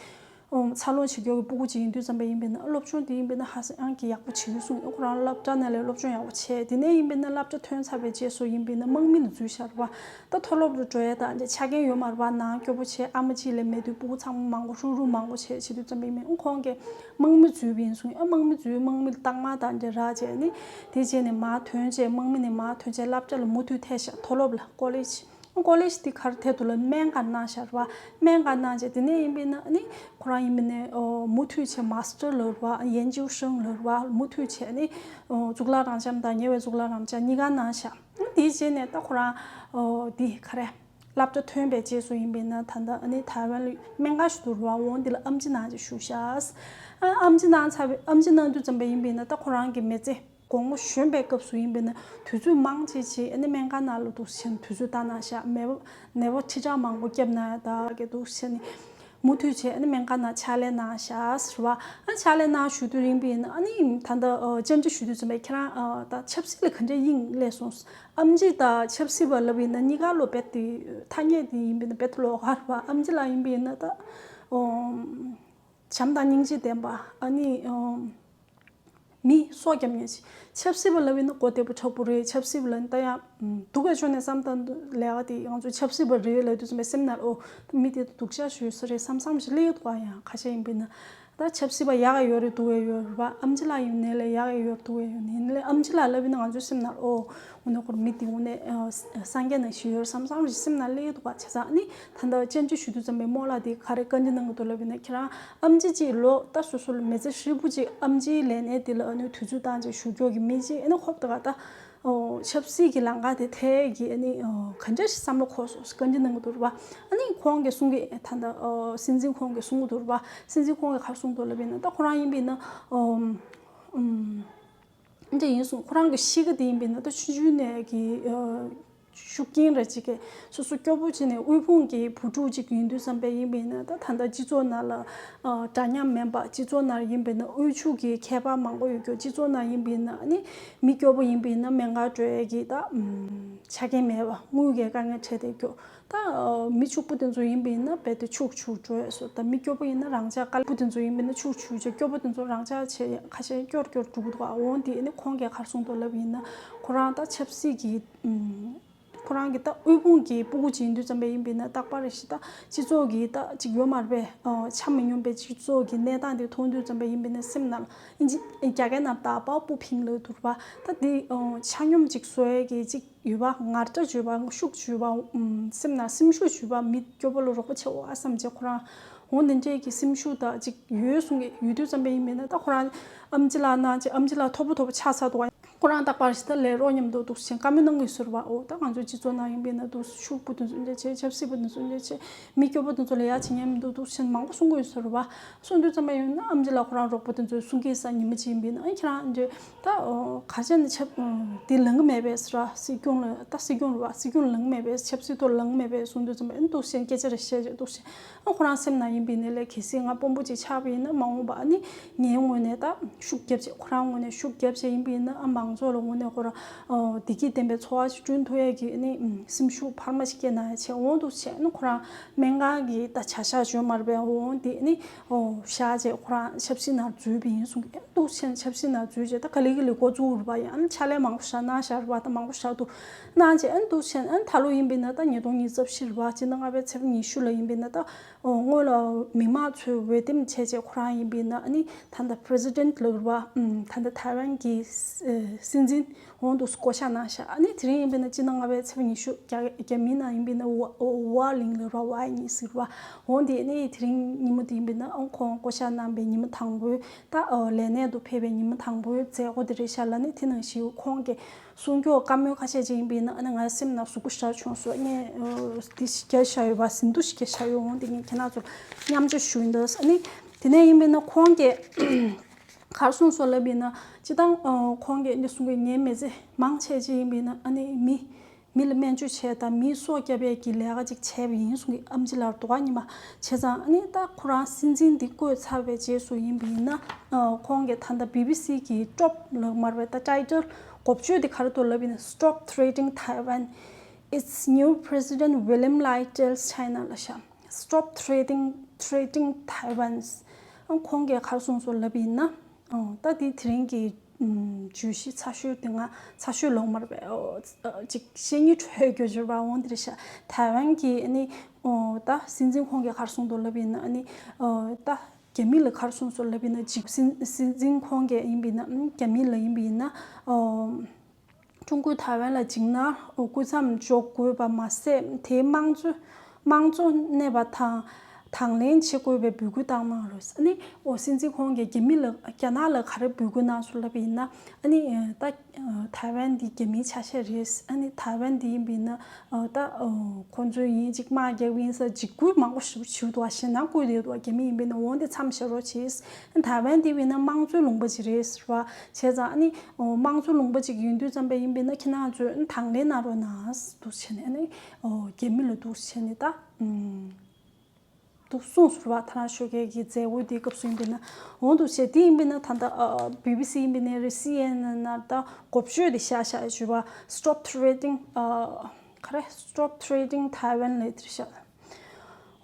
འཚར་ལོངས་བྱེད་མཁན་གྱི་སྤུ་གུ་ཅིག་ཡིན་དུས་ཙམ་པ་ཡིན་པས་ན། སློབ་སྦྱོང་དེ་ཡིན་པས་ན་ཧ་ཅང་གི་ཡག་པོ་བྱེད་ཀྱི་གསུངས། ཁོ་རང་སློབ་གྲྭ་ནང་ལ་སློབ་སྦྱོང་ཡག་པོ་བྱས། དེ་ནས་ཡིན་པས་ན་སློབ་གྲྭ་ཐོན་ཚར་བའི་རྗེས་སུ་ཡིན་པས་ན་དམག་མི་ལ་འཛུལ་ཤག་རེད་བ། ད་མཐོ་སློབ་ལ་འགྲོ་ཡ་དང་འདྲ་ཆ་རྐྱེན་ཡོད་མ་རེད་བ། ནང་སྐྱོ་པོ་བྱས། ཨ་མ་གཅིག་ལས་མེད་དུས་སྤུ་གུ་ཚང་མ་མང་པོ་ཧྲུག་ཧྲུག་མང་པོ་བྱས། བྱེད་དུས་ཙམ་པ་ཡིན་པས་ཁོང་གིས་དམག་མི་འཛུལ་བ་ཡིན་གསུངས། ཨ་དམག་མི་འཛུལ། དམག་མི་ལ་རྟགས་མ་དང་འདྲ་རག་བྱས་ནི། དེ་རྗེས་ནས་མར་ཐོན་བྱས། དམག་མི་ནས་མར་ཐོན་བྱས་སློབ་གྲྭ་ལ་མུ་མཐུད་ཐལ་ཤག་མཐོ་སློབ་ལ། ཀོ་ལེཇ། ཀོ་ལེཇ་དེ་ག་རེ་ཐད་དུ་ལ་སྨན་ཁང་གནང་ཤག་རེད་བ། སྨན་ཁང་གནང་བྱས་དེ་ནས་ཡིན་པས་ན་ནི་ཁོ་རང་ཡིན་པས་ན་ཨོ་མུ་མཐུད་བྱས་མ་སི་ཊར་ལབ་རེད་བ། ཡན་ཅིའུ་ཧྲེང་ལབ་རེད་བ། མུ་མཐུད་བྱས་ནི་ཨོ་གཙུག་ལག་རབ་འབྱམས་དང་ཉེ་བའི་གཙུག་ལག་རབ་འབྱམས་གཉིས་ཀ་གནང་ཤག་དེའི་རྗེས་ནས་ད་ཁོ་རང་ཨོ་དེ་ག་རེ་སློབ་གྲྭ་ཐོན་པའི་རྗེས་སུ་ཡིན་པས་ན་ད་ལྟ་ནི་ཐའེ་ཝན་ལ་སྨན་ཁང་ཞིག་འདུག་རེད་བ། འོང་དེ་ལ་ཨེམ་ཆི་གནང་བྱས་བཞུགས་ཤག་ཨ་ཨེམ་ཆི་གནང་ཚར་བའི། ཨེམ་ཆི་གནང་དུས་ཙམ་པ་ཡིན་པས་ན་ད་ཁོ་རང་གི་མི་ཚེ་དགོང་མོ་གཞོན་པའི་སྐབས་སུ་ཡིན་པས་ན་དུས་ཚོད་མང་ཆེ་ཆེ་ཨ་ནི་སྨན་ཁང་ནང་ལ་འདུག་སེ་བྱས་ནས་དུས་ཚོད་བཏང་གནང་ཤག་ནད་པ་ནད་པ་ཁྲི་ཕྲག་མང་པོ་བསྐྱབས་གནང་ཡ་ད་གི་འདུག་སེ་བྱས་ནས་མུ་མཐུད་བྱས་ཨ་ནི་སྨན་ཁང་ནང་ཕྱག་ལས་གནང་ཤག་ཟེར་བ། ཨ་ཕྱག་ལས་གནང་བཞུགས་དུས་ཡིན་པས་ན་ཨ་ནི་ད་ལྟ་ཨ་བཅར་འདྲི་ཞུ་དུས་ཙམ་པས་ཁྱེད་རང་ཨ་ད་ཆབ་སྲིད་ལ་ག་འདྲ་དབྱིངས་སླེབས་སོང་། ཨེམ་ཆི་དང་ཆབ་སྲིད་པ་ལབ་ཡིན་ན་གཉིས་ཀ་ལོ་རྦད་དེ་ཐ་སྙད་དེ་ཡིན་པས་ན་རྦད་དེ་ལོགས་ཀ་རེད་བ། ཨེམ་ཆི་ལགས་ཡིན་པས་ན་ད་ཨོ་བྱམས་དང་སྙིང་རྗེ་ལྡན་པ། ཨ་ནི་ཨོ་མི་སྲོག་སྐྱོབ་མཁན་ཞིག་ཆབ་སྲིད་པ་ལབ་ཡིན་ན་གོ་བདེ་པོ་དྲག་པོ་རེད། ཆབ་སྲིད་པ་ལབ་ཡིན་ན་ད་ཡང་ཨམ་སྡུག་པའི་ཕྱོགས་ནས་བསམ་བཏང་དུས་ལས་ཀ་དེ་ང་ཚོ་ཆབ་སྲིད་པ་རེད་ལབ་དུས་ཙམ་པའི་སེམས་ནང་ཨོ་མི་དེ་སྡུག་ཅག་ཞིག་ཡོད་ས་རེད་བསམ་བསམ་ཞིག་སླེབས་ཡོང་དུས་ཀ་ཡང་ཁ་ཤས་ཡིན་པས་ན། ད་ཆབ་སྲིད་པ་ཡག་ག་ཡོད་རེད་སྡུག་ག་ཡོད་རེད་བ། ཨེམ་ཆི་ལགས་ཡིན་ནའི་ལས་ཡག་ག་ཡོད་རེད་སྡུག་ག་ཡོད་ནའི་ལས། ཨེམ་ཆི་ལགས་ལབ་ཡིན་ན་ང་ཚོའི་སེམས་ནང་ཨོ་དངོས་གནས་ཁོ་རང་མི་དེ་དངོས་གནས་ཨ་སངས་རྒྱས་ནང་བཞིན་ཡོད་རེད་བསམ་བསམ་ཞིག་སེམས་ནང་སླེབས་ཡོང་དུས་ཀ་བྱས་ཙང་ཨ་ནི་ད་ལྟ་བཅར་འདྲི་ཞུ་དུས་ཙམ་པའི་རྨོ་ལགས་དེ་ག་རེ་བཀའ་འདྲི་གནང་གི་འདུག་ལབ་ཡིན་ན། ཁྱེད་རང་ཨེམ་ཆི་ཅིག་ལོ་ད་སོ་སོ་ལ་མི་ཚེ་ཧྲིལ་པོ་ཅིག་ཨེམ་ཆིའི་ལས་གནས་དེ་ལ་ཨ་ནི་དུས་ཚོད་བཏང་བྱས་བཞུགས་རྒྱུ་གི་མི་ཅིག་ཨ་ནི་ཧོབ་ཏེ་ག་ད། ཨོ་ཆབ་སྲིད་ཀྱི་ལམ་ཁ་དེ་ཐད་ཀྱི་ཨ་ནི་ཨོ་ག་འདྲ་ཞིག་བསམ་བློ་འཁོར་སོང་ཟེར་བཀའ་འདྲི་གནང་གི་འདུག་རེད་བ། ཨ་ནི་ཁོང་གིས་གསུང་གི་ད་ལྟ་ཨོ་སྲིད་འཛིན་ཁོང་གིས་གསུང་གི་འདུག་རེད་བ། སྲིད་འཛིན་ཁོང་གིས་ག་རེ་གསུངས་འདུག་ལབ་ཡིན་ན་ད་ཁོ་རང་ཡིན་པས་ན་ཨོ་ཨམ་འདི་འདྲ་ཡིན་གསུངས། ཁོ་རང་གི་གཤིས་ཀ་དེ་ཡིན་པས་ན་ད་ཆུང་ཆུང་ནས་ཀྱི་ཨོ་ཤུགས་རྐྱེན་ར་ཅིག་གིས་སོ་སོ་སྐྱོ་པོ་བྱས་ནས་དབུལ་ཕོངས་ཀྱི་བུ་ཕྲུག་ཅིག་ཡིན་དུས་ཙམ་པ་ཡིན་པས་ན་ད་ད་ལྟ་སྤྱི་ཚོགས་ནང་ལ་ཨ་འདྲ་མཉམ་མིན་པ། སྤྱི་ཚོགས་ནང་ཡིན་པས་ན་དབུལ་ཕྱུག་གི་ཁྱད་པར་མང་པོ་ཡོད་རྒྱུ། སྤྱི་ཚོགས་ནང་ཡིན་པས་ན་ཨ་ནི་མི་སྐྱོ་པོ་ཡིན་པས་ན་སྨན་ཁང་འགྲོ་ཡས་ཀྱི་ད་ཨམ་ཆ་རྐྱེན་མེད་པ། དངུལ་གྱི་དཀའ་ངལ་འཕྲད་བསྡད་རྒྱུ། ད་ཨ་མི་ཕྱུག་པོ་དེ་ཚོ་ཡིན་པས་ན་རྦད་དེ་ཕྱུག་ཕྱུག་འགྲོ་ཡས་སོ། ད་མི་སྐྱོ་པོ་ཡིན་ན་རང་ཅག་དཀར་པོ་དེ་ཚོ་ཡིན་པས་ན་ཕྱུག་ཕྱུག་བྱས། སྐྱོ་པོ་དེ་ཚོ་རང་ཅག་བྱས་ཁ་ཤས་སྐྱོ་རུ་སྐྱོ་རུ་འགྲོ་གི་འདུག་ཨ། འོང་དེ་ཨ་ནི་ཁོང་གིས་ག་རེ་གསུངས་འདུག་ལབ་ཡིན་ན་ཁོ་རང་ད་ཆབ་སྲིད་ཀྱི་ཨམ། ཁོ་རང་གི་ད་དབུལ་ཕོངས་ཀྱི་སྤུ་གུ་ཅིག་ཡིན་དུས་ཙམ་པ་ཡིན་པས་ན་རྟག་པར་རེ་ཞིག་ད་སྤྱི་ཚོགས་ཀྱི་ད་ཅིག་ཡོད་མ་རེད་པས། ཨ་ཆ་མི་སྙོམས་པའི་སྤྱི་ཚོགས་ཀྱི་གནས་སྟངས་དེ་མཐོང་དུས་ཙམ་པ་ཡིན་པས་ན་སེམས་ནང་ཨིན་ཇི་རྒྱ་སྐད་ནང་ད་པའོ་པུ་ཕིང་ལབ་འདུག་རེད་བ། ད་འདི་ཨ་ཆ་སྙོམས་ཅིག་བཟོ་ཡས་ཀྱི་ཅིག་ཡོད་པ། ངར་སྐྲག་ཡོད་པ། ཤུགས་ཡོད་པ། ཨམ་སེམས་ནང་སེམས་ཤུགས་ཡོད་པ། མི་སྐྱོ་པོ་ལ་རོགས་པ་བྱེད་འོ་ཨ་བསམ་བྱས་ཁོ་རང་འོ་འདི་འདྲའི་གི་སེམས་ཤུགས་ད་ཅིག་ཡོད་གསུང་གི་ཡོད་དུས་ཙམ་པ་ཡིན་པས་ན་ད་ཁོ་རང་ཨེམ་ཆི་ལགས་གནང་བྱས་ཨེམ་ཆི་ལགས་མཐོ་པོ་མཐོ་པོ་ཆགས་ཚར་འདུག་བ། ཁོ་རང་རྟག་པར་ཞིག་ད་ལས་རོགས་མཉམ་དུ་འདུག་སེ་བཀའ་མོལ་གནང་གི་ཡོད་ཟེར་བ། འོ་ད་ང་ཚོའི་སྤྱི་ཚོགས་ནང་ཡིན་པས་ན་འདུག་ཤུགས་པོ་དེ་ཚོ་འདྲ་བྱས། ཆབ་སྲིད་པ་དེ་ཚོ་འདྲ་བྱས། མི་སྐྱོ་པོ་དེ་ཚོ་ལ་ཡ་བྱེད་མཉམ་དུ་འདུག་སེ་མང་པོ་གསུང་གི་ཡོད་ཟེར་བ། གསུང་དུས་ཙམ་པ་ཡིན་ན་ཨེམ་ཆི་ལགས་ཁོ་རང་རོགས་པ་དེ་ཚོ་གསུང་གི་ས་ཉི་མ་གཅིག་ཡིན་པས་ན་ཨ་ཁྱེད་རང་འདྲ་ད་ག་ཅན་ཆབ་དེ་ལང་གི་མེད་པས་ཟེར་བ། སྲིད་སྐྱོང་ལ་ད་སྲིད་སྐྱོང་རེད་བ། སྲིད་སྐྱོང་ལ་ལང་གི་མེད་པས། ཆབ་སྲིད་ཐོག་ལ་ལང་གི་མེད་པས་གསུང་དུས་ཙམ་པ་ཨ་འདུག་སེ་སྐད་ཆ་རེ་བཤད་བྱས་འདུག་སེ། ཨ་ཁོ་རང་སེམས་ནང་ཡིན་པས་ནི་ལས་གལ་སྲིད་ང་དཔོན་པོ་ཅིག་ཆགས་པ་ཡིན་ན་མ་འོངས་པ་ཨ་ནི་ངའི་ངོས་ནས་ད་ཤུགས་རྒྱབ་བྱས། ཁོ་རང་ངོས་ནས་ཤུགས་རྒྱབ་བྱས་ཡིན་པས་ན་ཨ་མང་ཚོགས་ལ་ངོས་ནས་ཁོ་རང་བདེ་སྐྱིད་ལྡན་པའི་འཚོ་བ་ཞིག་བསྐྲུན་ཐུབ་ཡས་ཀྱི་ཨ་ནི་སེམས་ཤུགས་འཕར་མ་ཞིག་སྐྱེ་གནང་ཡས་བྱས། འོང་འདུག་བྱས་ཨ་ནི་ཁོ་རང་སྨན་ཁང་གི་ད་བྱ་གཞག་བྱོན་མ་རེད་པས། འོང་དེ་ཨ་ནི་བཞག་བྱས་ཁོ་རང་ཆབ་སྲིད་ནང་འཛུལ་བ་ཡིན་གསུང་གི་འདུག་བྱས། ཆབ་སྲིད་ནང་འཛུལ་བྱས་ད་ག་ལེ་ག་ལེ་འགོ་བཙུགས་རེད་པ། ཡང་ཨ་ནི་ཕྱག་ལས་མང་པོ་བཞག་གནང་བཞག་རེད་པ། ད་མང་པོ་བཞག་འདུག་གནང་བྱས་ཨ་ནི་འདུག་བྱས་ཨ་ནི་ད་ལོ་ཡིན་པས་ན་ད་ཉིས་སྟོང་ཉི་ཤུ་རྩ་བཞི་རེད་པ། སྤྱི་ཟླ་ལྔ་པའི་ཚེས་པ་ཉི་ཤུ་ལ་ཡིན་པས་ན་ད། ཨོ་སྔོན་ལ་མི་མང་ཚོས་འོས་འདེམས་བྱས་བྱས་ཁོ་རང་ཡིན་པས་ན་ཨ་ནི་ད་ལྟ་པི་རེ་སི་ཌེན་ཊི་ལབ་རེད་པ། ཨམ་ད་ལྟ་ཐའེ་ཝན་གྱི་ཨེ་སྲིད་འཛིན་འོང་དུ་བསྐོ་བཞག་གནང་ཤག་ཨ་ནི་དེ་རིང་ཡིན་པས་ན་སྤྱི་ཟླ་ལྔ་པའི་ཚེས་པ་ཉི་ཤུ་རྒྱ་རྒྱ་མིའི་ནང་ཡིན་པས་ན་ཝ་ཝ་ལིང་ལབ་རེད་པ། ཝའི་ཉིས་ཟེར་བ། འོང་དེ་ཨ་ནི་དེ་རིང་ཉིན་མོ་དེ་ཡིན་པས་ན་ཨང་ཁོང་བསྐོ་བཞག་གནང་པའི་ཉི་མ་དང་པོའི་ད་ཨོ་ལས་གནས་དུ་ཕེབས་པའི་ཉི་མ་དང་པོའི་མཛད་སྒོ་དེ་རེད་ཤག་ལབ་ནས་དེ་ནང་བཞིན་ཁོང་གིས། གསུང་སྐྱོར་བཀའ་མོལ་ཁ་ཤས་ཅིག་ཡིན་པས་ན་ཨ་ནི་ང་སེམས་ནང་ཟུག་པོ་ཞེ་དྲག་བྱུང་སོང་། ངས་ཨ་འདི་ཞིག་བརྒྱབ་བཞག་ཡོད་པ། ཟིན་ཐོ་ཞིག་བརྒྱབ་བཞག་ཡོད། འོང་དེ་ངས་ཁྱེད་རང་ཚོར་མཉམ་སྤྱོད་ཞུ་ཡིན་འདུག་ཨ་ནི་དེ་ནས་ཡིན་པས་ན་ཁོང་གིས་ག་རེ་གསུངས་སོང་ལབ་ཡིན་ན་སྤྱིར་བཏང་ཨ་ཁོང་གིས་འདི་གསུང་གི་ངའི་མི་ཚེ་མང་ཆེ་ཅིག་ཡིན་པས་ན་ཨ་ནི་མི་མི་ལ་སྨན་བཅོས་བྱས་དང་མིའི་སྲོག་སྐྱབས་ཡས་ཀྱི་ལས་ཀ་ཅིག་བྱས་པ་ཡིན་གསུང་གི་ཨེམ་ཆི་ལགས་རྡོ་ཁ་གཉིས་མ་བྱས་ཙང་ཨ་ནི་ད་ཁོ་རང་སྲིད་འཛིན་འདི་བསྐོས་ཚར་བའི་རྗེས་སུ་ཡིན་པས་ན་ཨ་ཁོང་གིས་ད་ལྟ་བི་བི་སི་གི་ཊོབ་ལབ་མ་རེད་པ། ད་ཊའི་ཊལ་འགོ་བརྗོད་དེ་ག་རེ་འདུག་ལབ་ཡིན་ན། Stop threatening Taiwan. It's new President William Lai tells China ལབ་ཤག Stop threatening Trading Taiwan ཁོང་གིས་ག་རེ་གསུངས་སོང་ལབ་ཡིན་ན། ད་དེ་དེ་རིང་གི་བརྗོད་གཞི་ཚ་ཤོས་དེ་ང་ཚ་ཤོས་ལོག་མ་རེད་པས། ཅིག་བཤད་སྙིང་འདོད་རྒྱུ་ཅིག་ཡོད་པ། འོ་འདི་རེད་ཤག་ཐའེ་ཝན་གྱི་ཨ་ནི་ད་སྲིད་འཛིན་ཁོང་གིས་ག་རེ་གསུངས་འདུག་ལབ་ཡིན་ན། ཨ་ནི་ད་རྒྱ་མི་ལ་ག་རེ་གསུངས་སོང་ལབ་ཡིན་ན། ཅིག་སྲིད་སྲིད་འཛིན་ཁོང་གིས་ཡིན་པ་ཡིན་ན། རྒྱ་མི་ལ་ཡིན་པ་ཡིན་ན། ཀྲུང་གོས་ཐའེ་ཝན་ལ་འཇིགས་སྣང་སྐུ་མཚམས་འཇོག་དགོས་པ་མ་ཟད། དེའི་དམངས་གཙོ་དམངས་གཙོ་གནས་པ་དང་དང་ལེན་བྱེད་དགོས་པའི་འབོད་སྐུལ་བཏང་གནང་རོགས། ཨ་ནི་འོ་སྲིད་འཛིན་ཁོང་གིས་རྒྱ་མི་ལ་རྒྱ་ནག་ལ་ག་རེ་འབོད་སྐུལ་གནང་སོང་ལབ་ཡིན་ན། ཨ་ནི་ད་ཐའེ་ཝན་འདི་རྒྱ་མིའི་ཆ་ཤས་རེད། ཨ་ནི་ཐའེ་ཝན་འདི་ཡིན་པ་ཡིན་ན་ད་ཁོང་ཚོས་ཡིན་ཅིག་དམག་རྒྱག་པ་ཡིན་ས། འཇིགས་སྐུལ་མང་པོ་ཞིག་བྱེད་འདུག་པ། ཞེད་སྣང་བསྐུལ་བསྡད་འདུག་པ། རྒྱ་མི་ཡིན་པ་ཡིན་ན། འོ་འདི་མཚམས་བཞག་རོགས་བྱེད། ཐའེ་ཝན་འདི་བས་ན་དམངས་གཙོའི་ལུང་པ་ཅིག་རེད་ཟེར་བ། བྱས་ཙང་ཨ་ནི་དམངས་གཙོའི་ལུང་པ་ཅིག་ཡིན་དུས་ཙམ་པ་ཡིན་པ་ཡིན་ན། ཁྱེད་རང་ཚོས་དང་ལེན་གནང་རོགས་གནང་འདུག་བྱས་ནས། ཨ་ནི་རྒྱ་མི་ལ་འདུག་བྱས་ནས་ད་འདུག་གསུངས་ཟེར་བ། ཐ་ན་ཞོགས་ཀས་ཀྱི་མཛད་སྒོ་དེའི་སྐབས་སུ་ཡིན་པ་ཡིན་ན། འོ་འདུག་བྱས་དེ་ཡིན་པ་ཡིན་ན། ད་ལྟ་བི་བི་སི་ཡིན་པ་ཡིན་ན་རེད། སི་ཨེན་ཨེན་ན་ད་འགོ་བརྗོད་དེ་བཞག་བཞག་ཞུ་བ། Stop trading ག་རེ། Stop trading Taiwan ལབ་དེ་རེད་ཤག་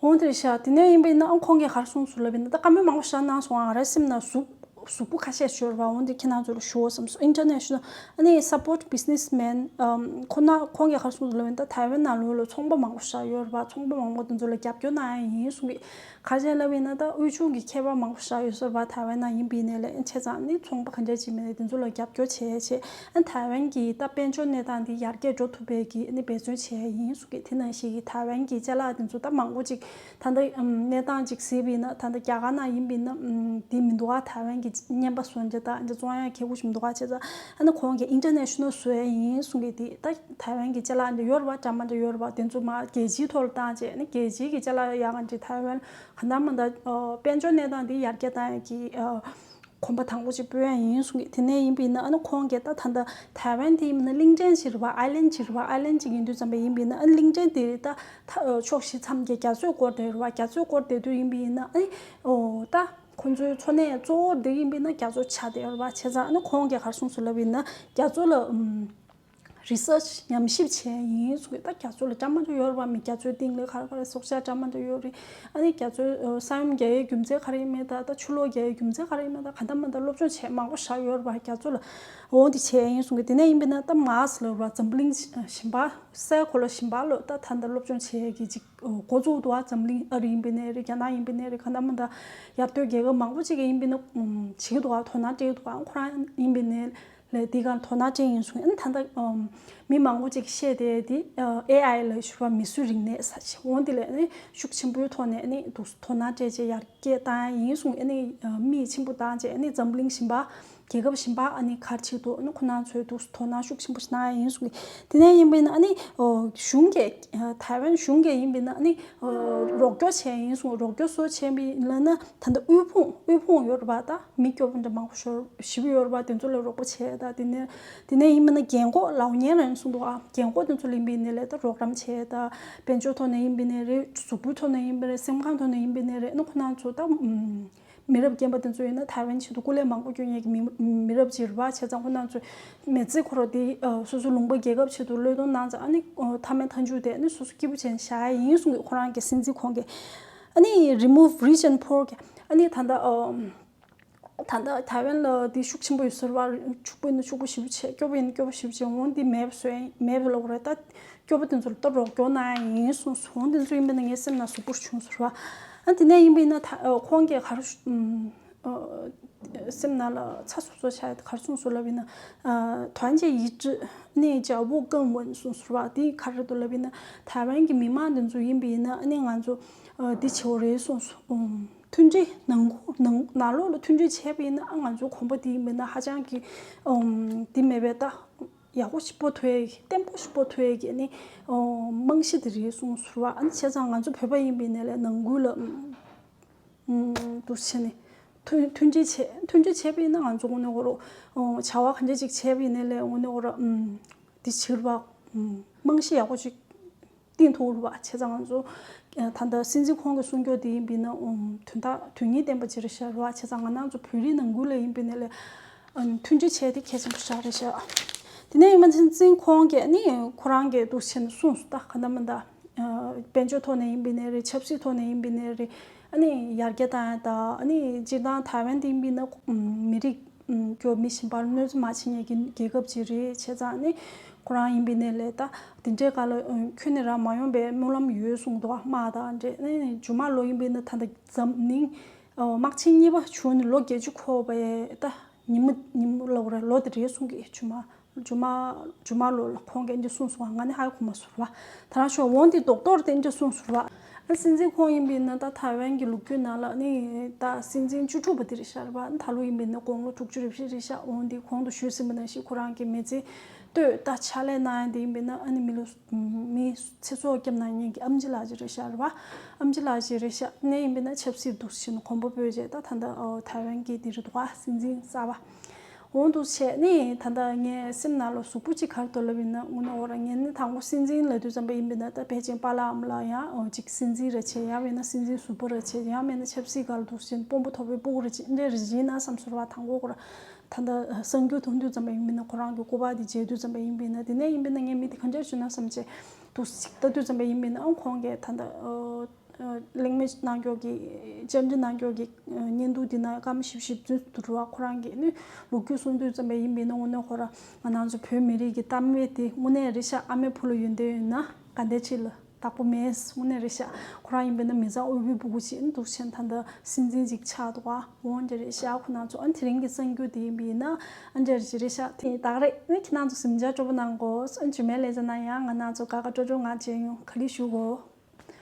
འོ་དེ་རེད་ཤག་དེ་ནས་ཡིན་པ་ཡིན་ན་ཨ་ཁོང་གིས་ག་རེ་གསུངས་སོང་ལབ་ཡིན་ན། ད་བཀའ་མོལ་མང་པོ་ཞིག་གནང་སོང་། ང་རའི་སེམས་ནང་ཟུག་ཟུག་པོ་ཁ་ཤས་ཤོར་བ། འོ་འདི་ཁྱེད་རང་ཚོ་ལ་ཞུ་བསམ་སོང་། International ཨ་ནི་support businessmen ཁོ་ན་ཁོང་གིས་ག་རེ་གསུངས་སོང་ལབ་ཡིན་ན། ད་ཐའེ་ཝན་ནང་ལོགས་ལ་ཚོང་པ་མང་པོ་ཞིག་ཡོད་རེད་པ། ཚོང་པ་མང་པོ་དེ་ཚོ་ལ་རྒྱབ་སྐྱོར་གནང་ཡ་ཡིན་གསུང་གི། ག་རེ་བྱས་ལབ་ཡིན་ན། ད་དབུལ་ཕྱུག་གི་ཁྱད་པར་མང་པོ་ཞིག་ཡོད་ས་རེད་པ། ཐའེ་ཝན་ནང་ཡིན་པ་ཡིན་ནའི་ལས། བྱས་ཙང་ནི་ཚོང་པ་ག་འདྲ་ཅིག་མེད་ནའི་དེ་ཚོ་ལ་རྒྱབ་སྐྱོར་བྱས་བྱས། ཨ་ཐའེ་ཝན་གྱི་ད་དཔལ་འབྱོར་གནས་སྟངས་འདི་ཡར་རྒྱས་འགྲོ་ཐུབ་པའི་གི་ཨ་ནི་འབད་བརྩོན་བྱས་ཡིན་གསུང་གི། དེ་ནང་བཞིན་གྱི་ཐའེ་ཝན་གྱི་ཅ་ལག་དེ་ཚོ་ད་མང་པོ་ཅིག་ད་ལྟ་གནས་སྟངས་ཅིག་གཟིགས་པ་ཡིན་ན། ད་ལྟ་རྒྱ་གར་ནང་ཡིན་པ་ཡིན་ན་འདི་མི་འདུག་ཨ། ཐའེ་ཝན་གྱི་རྔན་པ་བཟོ་འདྲ་དང་འདི་བཙོང་ཡ་མཁས་པོ་ཞིག་མི་འདུག་ཨ། བྱས་ཙང་ཨ་ནི་ཁོང་གིས་International བཟོ་ཡ་ཡིན་གསུང་གི། དེ་ད་ཐའེ་ཝན་གྱི་ཅ་ལག་འདི་ཡོད་རེད་པ། འདྲ་མི་འདྲ་ཡོད་རེད་པ། དེ་ཚོ་མར་རྒྱལ་སྤྱིའི་ཐོག་ལ་བཏང་བྱས། ཨ་ནི་རྒྱལ་སྤྱིའི་གི་ཅ་ལག་ཡག་ག་འདི་ཐའེ་ཝན་ག་འདྲ་མི་འདྲ་དཔལ་འབྱོར་གནས་སྟངས་འདི་ཡར་རྒྱས་བཏང་ཡ་གི་གོམ་པ་དང་པོ་ཅིག་སྤོ་ཡ་ཡིན་གསུང་གི། དེ་ནས་ཡིན་པ་ཡིན་ན་ཨ་ནི་ཁོང་གིས་ད་ད་ལྟ་ཐའེ་ཝན་དེ་ཡིན་ན་གླིང་ཕྲན་ཅིག་རེད་པ། ཨའི་ལན་ཅིག་རེད་པ། ཨའི་ལན་ཅིག་ཡིན་དུས་ཙམ་པ་ཡིན་པ་ཡིན་ན། ཨ་ནི་གླིང་ཕྲན་དེ་ད་ཕྱོགས་བཞི་མཚམས་བརྒྱད་རྒྱ་མཚོས་བསྐོར་བསྡད་རེད་པ། རྒྱ་མཚོས་བསྐོར་བསྡད་དུས་ཡིན་པ་ཡིན་ན། ཨ་ནི་ད་ཁོང་ཚོའི་འཚོ་གནས་གཙོ་བོ་འདི་ཡིན་པ་ཡིན་ན་རྒྱ་མཚོ་ཆགས་བསྡད་རེད་པ། བྱས་ཙང་ཨ་ནི་ཁོང་གིས་ག་རེ་གསུངས་སོང་ལབ་ཡིན་ན། རྒྱ་མཚོ་ལ་ཨམ། Research ཉམས་ཞིབ་བྱས་ཡིན་གསུང་གི། ད་རྒྱ་མཚོ་ལ་འདྲ་མི་འདྲ་ཡོད་རེད་པ། མི་རྒྱ་མཚོའི་གཏིང་ལ་ག་རེ་ག་རེ་སྲོག་ཆགས་འདྲ་མི་འདྲ་ཡོད་རེད། ཨ་ནི་རྒྱ་མཚོའི་ས་ཡོམ་རྒྱག་ཡའི་རྒྱུ་མཚན་ག་རེ་ཡིན་མིན་དང་། ད་ཆུ་ལོག་རྒྱག་ཡའི་རྒྱུ་མཚན་ག་རེ་ཡིན་མིན་དང་། ག་འདྲ་མི་འདྲ་སློབ་སྦྱོང་བྱས་མང་པོ་ཞིག་ཡོད་རེད་པ། རྒྱ་མཚོ་ལ་འོ་འདི་བྱས་ཡིན་གསུང་གི། དེ་ནས་ཡིན་པ་ཡིན་ན་ད་མཱར་སི་ལབ་རེད་པ། འཛམ་བུ་གླིང་གཞན་པ་སའི་གོ་ལ་གཞན་པ་ལ་ད་ད་ལྟ་སློབ་སྦྱོང་བྱེད་ཡ་གི་ཅིག་འགོ་བཙུགས་འདུག་པ། འཛམ་གླིང་ཨ་རི་ཡིན་པ་ཡིན་ནའི་རེད། རྒྱ་ནག་ཡིན་པ་ཡིན་ནའི་རེད། ག་འདྲ་མི་འདྲ་ཡར་ཐོན་རྒྱལ་ཁབ་མང་པོ་ཅིག་གིས་ཡིན་པ་ཡིན་ན་བྱེད་ཀྱི་འདུག་པ། དོ་སྣང་སྤྲད་ཀྱི་འདུག་པ། ཁོ་རང་ཡིན་པ་ཡིན་ནའི་ལས་འདི་གར་དོ་སྣང་སྤྲད་ཡིན་གསུང་། ཨ་ནི་ད་ལྟ་མི་མང་པོ་ཅིག་བཤད་བསྡད་དེ་ཨེ་ཨའི་ལ་ཞུ་བ། མིས་བཟོས་རིག་གནས་ཟེར་ཞིག་འོ་འདི་ལ་ནི་ཤུགས་ཆེན་པོའི་ཐོག་ནས་ནི་འདུག་དོ་སྣང་སྤྲད་བྱས་ཡར་རྒྱས་བཏང་ཡ་ཡིན་གསུང་། ཨ་ནི་མིག་ཆེན་པོ་བཏང་བྱས། ཨ་ནི་འཛམ་གླིང་གཞན་པ་རྒྱལ་ཁབ་གཞན་པ་ཨ་ནི་ག་རེ་བྱེད་འདུག་ཨ་ནི་ཁོ་རང་ཚོས་འདུག་དོ་སྣང་ཤུགས་ཆེན་པོ་ཞིག་གནང་ཡ་ཡིན་གསུང་གི། དེ་ནས་ཡིན་པ་ཡིན་ན་ཨ་ནི་གཞུང་གིས་ཐའེ་ཝན་གཞུང་གིས་ཡིན་པ་ཡིན་ན་ཨ་ནི་རོགས་སྐྱོར་བྱས་ཡ་ཡིན་གསུང་། རོགས་སྐྱོར་སུ་བྱས་པ་ཡིན་ལབ་ན། ད་ལྟ་དབུལ་ཕོངས་དབུལ་ཕོངས་ཡོད་རེད་པ། ད་མི་སྐྱོ་པོ་འདྲ་མང་པོ་ཞོར་ཞེ་པོ་ཡོད་རེད་པ། དེ་ཚོ་ལ་རོགས་པ་བྱས། ད་དེ་ནས་དེ་ནས་ཡིན་པ་ན་རྒན་འཁོགས་ལའོ་ཉན་རན་གསུངས་འདུག་ཨ། རྒན་འཁོགས་དེ་ཚོ་ལ་ཡིན་པ་ཡིན་ནའི་ལས་ད་རོགས་རམ་བྱས། ད་དཔལ་འབྱོར་ཐོག་ནས་ཡིན་པ་ཡིན་ནའི་རེད། གཟུགས་པོའི་ཐོག་ནས་ཡིན་པ་ཡིན་ནའི་རེད། སེམས་ཁམས་ཐོག་ནས་ཡིན་པ་ཡིན་ནའི་རེད། ཨ་ནི་ཁོ་རང་ཚོ་ད་མི་རབས་རྒན་པ་དེ་ཚོ་ཡིན་ན་ཐའེ་ཝན་ཆེད་དུ་སྐུ་ལས་མང་པོ་སྐྱོན་ཡས་ཀྱི་མི་མི་རབས་ཅིག་རེད་པ། བྱས་ཙང་ཁོ་རང་ཚོས་མི་ཚེ་ཁོ་རང་དེ་སོ་སོའི་ལུང་པ་རྒྱལ་ཁབ་ཆེད་དུ་བློས་གཏོང་གནང་ཙང་། ཨ་ནི་མཐའ་མའི་མཐའ་མཇུག་དེ་ཨ་ནི་སོ་སོ་སྐྱིད་པོ་བྱས་ནས་བཞག་ཡ་ཡིན་གསུངས་ཀྱི། ཁོ་རང་གི་སྲིད་འཛིན་ཁོང་གིས། ཨ་ནི་remove rich and poor གི་ཨ་ནི་ད་ལྟ་ཨ། ད་ལྟ་ཐའེ་ཝན་ལ་དེ་ཤུགས་ཆེན་པོ་ཡོད་ཟེར་བ། ཕྱུག་པོ་ཡིན་ན་ཕྱུག་པོ་ཞེ་པོ་བྱས། སྐྱོ་པོ་ཡིན་ན་སྐྱོ་པོ་ཞེ་པོ་བྱས། འོ་འདི་མེད་པ་བཟོས་མེད་པ་ལབ་དགོས་རེད། ད་སྐྱོ་པོ་དེ་ཚོ་ལ་ད་རོགས་སྐྱོར་གནང་ཡ་ཡིན་གསུངས་སོང་། འོ་འདི་ཚོ་ཡིན་པ་ན་ངའི་སེམས་ནང་ཟུག་པོ་བྱུང་ཟེར་བ། ཨ་དེ་ནས་ཡིན་པ་ཡིན་ན་ད་ཁོང་གིས་ག་རེ་ཨ་སེམས་ནང་ལ་ཚ་སོ་སོ་ཆགས་ག་རེ་གསུངས་སོང་ལབ་ཡིན་ན། 团结一致，内交不更稳གསུངས་ཟེར་བ། དེ་ག་རེ་འདུག་ལབ་ཡིན་ན། ཐའེ་ཝན་གྱི་མི་མང་དེ་ཚོ་ཡིན་པ་ཡིན་ན་ཨ་ནི་ང་ཚོ་འདི་བྱེད་དགོས་རེད་གསུངས་སོང་། མཐུན་སྒྲིལ་ནང་ཁུལ་ནང་ནང་ལོགས་ལ་མཐུན་སྒྲིལ་བྱས་པ་ཡིན་ན་ཨ་ང་ཚོའི་གོམ་པ་འདི་ཡིན་པ་ན་ཧ་ཅང་གི་ཨམ་འདི་མེད་པའི་ད་ཡག་པོ་ཞིག་སྤོ་ཐུབ་ཡ་གི་བརྟན་པོ་ཞིག་སྤོ་ཐུབ་ཡ་གི་ནི་ཨོ་རྨང་གཞི་དེ་རེད་གསུངས་ཟེར་བ། ཨ་ནི་བྱས་ཙང་ང་ཚོ་བོད་པ་ཡིན་པ་ཡིན་ནའི་ལས་ནང་ཁུལ་ལ་ཨམ་འདུ་བྱས་ནས་མཐུན་མཐུན་སྒྲིལ་བྱས་མཐུན་སྒྲིལ་བྱས་པ་ཡིན་ན་ང་ཚོ་དངོས་གནས་ཁོ་རང་ཨོ་བྱ་བ་ག་འདྲ་ཅིག་བྱས་པ་ཡིན་ནའི་ལས་དངོས་གནས་ཁོ་རང་ཨམ་འདི་བྱེད་རུ་བ་ཨམ་རྨང་གཞི་ཡག་པོ་ཅིག་བཏིང་ཐུབ་རེད་པ། བྱས་ཙང་ང་ཚོ་ད་ལྟ་སྲིད་འཛིན་ཁོང་གི་གསུང་སྐྱོར་དེ་ཡིན་པ་ཡིན་ན་དོན་དག་དོན་སྙིང་ལྡན་པ་ཅིག་རེད་ཤག་རེད་པ། བྱས་ཙང་ང་རང་ཚོ་བོད་རིགས་ནང་ཁུལ་ལ་ཡིན་པ་ཡིན་ནའི་ལས་མཐུན་སྒྲིལ་བྱས་དེ་གལ་ཆེན་པོ་ཞིག་རེད་ཤག་དེ་ནས་ཡིན་པ་སྲིད་འཛིན་ཁོང་གིས་ནི་ཁོ་རང་གིས་འདུག་བྱས་ནས་གསུངས་སོང་། ད་ག་འདྲ་མི་འདྲ་དཔལ་འབྱོར་ཐོག་ནས་ཡིན་པ་ཡིན་ནའི་རེད། ཆབ་སྲིད་ཐོག་ནས་ཡིན་པ་ཡིན་ནའི་རེད། ཨ་ནི་ཡར་རྒྱས་བཏང་ཡ་ད་ཨ་ནི་སྤྱིར་བཏང་ཐའེ་ཝན་དེ་ཡིན་པ་ཡིན་ན་མི་རིགས་ཀྱི་མི་གཞན་པར་གནོད་འཚེ་མ་བྱེད་མཁན་གྱི་རྒྱལ་ཁབ་ཅིག་རེད། བྱས་ཙང་ཨ་ནི་ཁོ་རང་ཡིན་པ་ཡིན་ནའི་ལས་ད་དེ་འདྲའི་སྒང་ལ་ཁྱོན་ནས་རང་མ་ཡོང་པའི་སྨོན་ལམ་ཡོད་གསུངས་འདུག་དམག་དང་འདྲེས་ནས་ཇོ་མ་ལོ་ཡིན་པ་ཡིན་ན་ད་ལྟ་འཛམ་གླིང་དམག་ཆེན་གཉིས་པ་བྱུང་ནས་ལོ་བརྒྱད་ཅུ་འཁོར་བའི་ད་ཉིན་མོ་ཉིན་མོ་ལབ་དགོས་རེད། ལོ་དེ་རེད་གསུང་གི་ཇོ་མ། ཇོ་མ་ཇོ་མ་ལོ་ལ་ཁོང་གིས་འདི་གསུངས་སོང་བ། ང་ནི་ཧ་གོ་མ་སོང་བ། ད་རང་ཤོག་འོང་དེ་རྡོག་རྡོག་དེ་འདི་གསུངས་སོང་བ། ཨ་སྲིད་འཛིན་ཁོང་ཡིན་པ་ཡིན་ན་ད་ཐའེ་ཝན་གྱི་ལོ་རྒྱུས་ནང་ལ་ནི་ད་སྲིད་འཛིན་བཅུ་དྲུག་པ་དེ་རེད་ཤག་རེད་པ། ད་ལོ་ཡིན་པ་ཡིན་ན་དགུང་ལོ་དྲུག་ཅུ་རེ་བཞི་རེད་ཤག་འོང་དེ་གོང་དུ་ཞུས་ཟིན་པ་ནང་བཞིན་ཁོ་རང་གི་མི་ཚེ་སྟོད་ད་ཕྱག་ལས་གནང་ཡ་དེ་ཡིན་པ་ཡིན་ན་ཨ་ནི་མི་ལོ་མི་ཚེ་སྲོག་སྐྱབས་གནང་མཁན་གྱི་ཨེམ་ཆི་ལགས་ཅིག་རེད་ཤག་རེད་པ། ཨེམ་ཆི་ལགས་ཅིག་རེད་ཤག་ནས་ཡིན་པ་ཡིན་ན་ཆབ་སྲིད་འདུག་ཟེར་ནས་གོམ་པ་སྤོས་རྗེས་ད་ད་ལྟ་ཐའེ་ཝན་གྱི་དེ་རེད་འདུག་ག་སྲིད་འཛིན་གསར་པ། འོང་དུ་བྱས་ནས་ད་ལྟ་ངའི་སེམས་ནང་ལ་གཟུགས་པོ་གཅིག་ག་རེ་འདུག་ལབ་ཡིན་ན་དངོས་གནས་འོ་ར་ངས་ནི་དང་པོ་སྲིད་འཛིན་ལབ་དུས་ཙམ་པ་ཡིན་པ་ཡིན་ན་ད་ཕལ་ཆེར་པཱ་ལགས་ཨ་མ་ལགས་ཡང་འོ་གཅིག་སྲིད་འཛིན་ར་བྱས་ཡང་མིན་ན་སྲིད་འཛིན་ཟུར་པ་ར་བྱས་ཡང་མིན་ན་ཆབ་སྲིད་སྒང་ལ་འདུག་ཟེར་དཔོན་པོ་མཐོ་པོའི་སྤུ་གུ་ར་བྱས་འདྲ་རེ་བྱས་ན་བསམ་ཟུར་བ་དང་པོ་ཁོ་ར་ད་ལྟ་གསར་འགྱུར་མཐོང་དུས་ཙམ་པ་ཡིན་པ་ཡིན་ན་ཁོ་རང་གི་སྐུ་པར་དེ་མཇལ་དུས་ཙམ་པ་ཡིན་པ་ཡིན་ན་དེ་ནས་ཡིན་པ་ཡིན་ན་ངས་མི་དེ་ག་འདྲ་བྱུང་ན་བསམ་བྱས་འདུག་ཅིག་ལྟ་དུས་ཙམ་པ་ཡིན་པ་ཡིན་ན་ཨང་ཁོང་གིས་ད་ལྟ། གླེང་མོལ་གནང་མཁན་གྱི་བཅར་འདྲི་གནང་མཁན་གྱི་བརྙན་ཐུང་འདི་ན་སྐར་མ་བཞི་བཅུ་ཞེ་བདུན་དུ་འགྲོ་བ་ཁོ་རང་གིས་ནི་ལོ་རྒྱུས་གསུང་དུས་ཙམ་པ་ཡིན་པས་ན་དངོས་གནས་ཁོ་རང་ང་རང་ཚོ་བོད་མི་རིགས་ཀྱི་གཏམ་དཔེ་དེ་དངོས་གནས་རེད་ཤག་ཨ་མའི་བུ་ལ་ཡོན་ཏན་ཡོད་ན་དགའ་ལྡན་ཁྲི་ལ་བདག་པོ་མེད། དངོས་གནས་རེད་ཤག་ཁོ་རང་ཡིན་པས་ན་མི་ཚང་དབུལ་པོའི་སྤུ་གུ་ཞིག་འདུག་ཆེན་ད་ལྟ་སྲིད་འཛིན་ཅིག་ཆགས་འདུག་ཨ་འོང་འདྲ་རེད་ཤག་ཁོ་རང་ཚོ་ཨ་དེ་རིང་གི་གསར་འགྱུར་དེ་ཡིན་པས་ན་ཨ་འདྲ་རེད་ཤག་དེ་ཡིན་ད་ག་རེད། ནི་ཁྱེད་རང་ཚོ་གཟིམ་འཇག་སྤྲོ་པོ་གནང་དགོས། ཨ་ཇུ་མེ་ལེ་ཟ་ན་ཡང་ང་རང་ཚོ་དགའ་དགའ་སྤྲོ་སྤྲོ་ངང་མཇལ་ཡོང་ག་ལེ་ཞུ་གོ།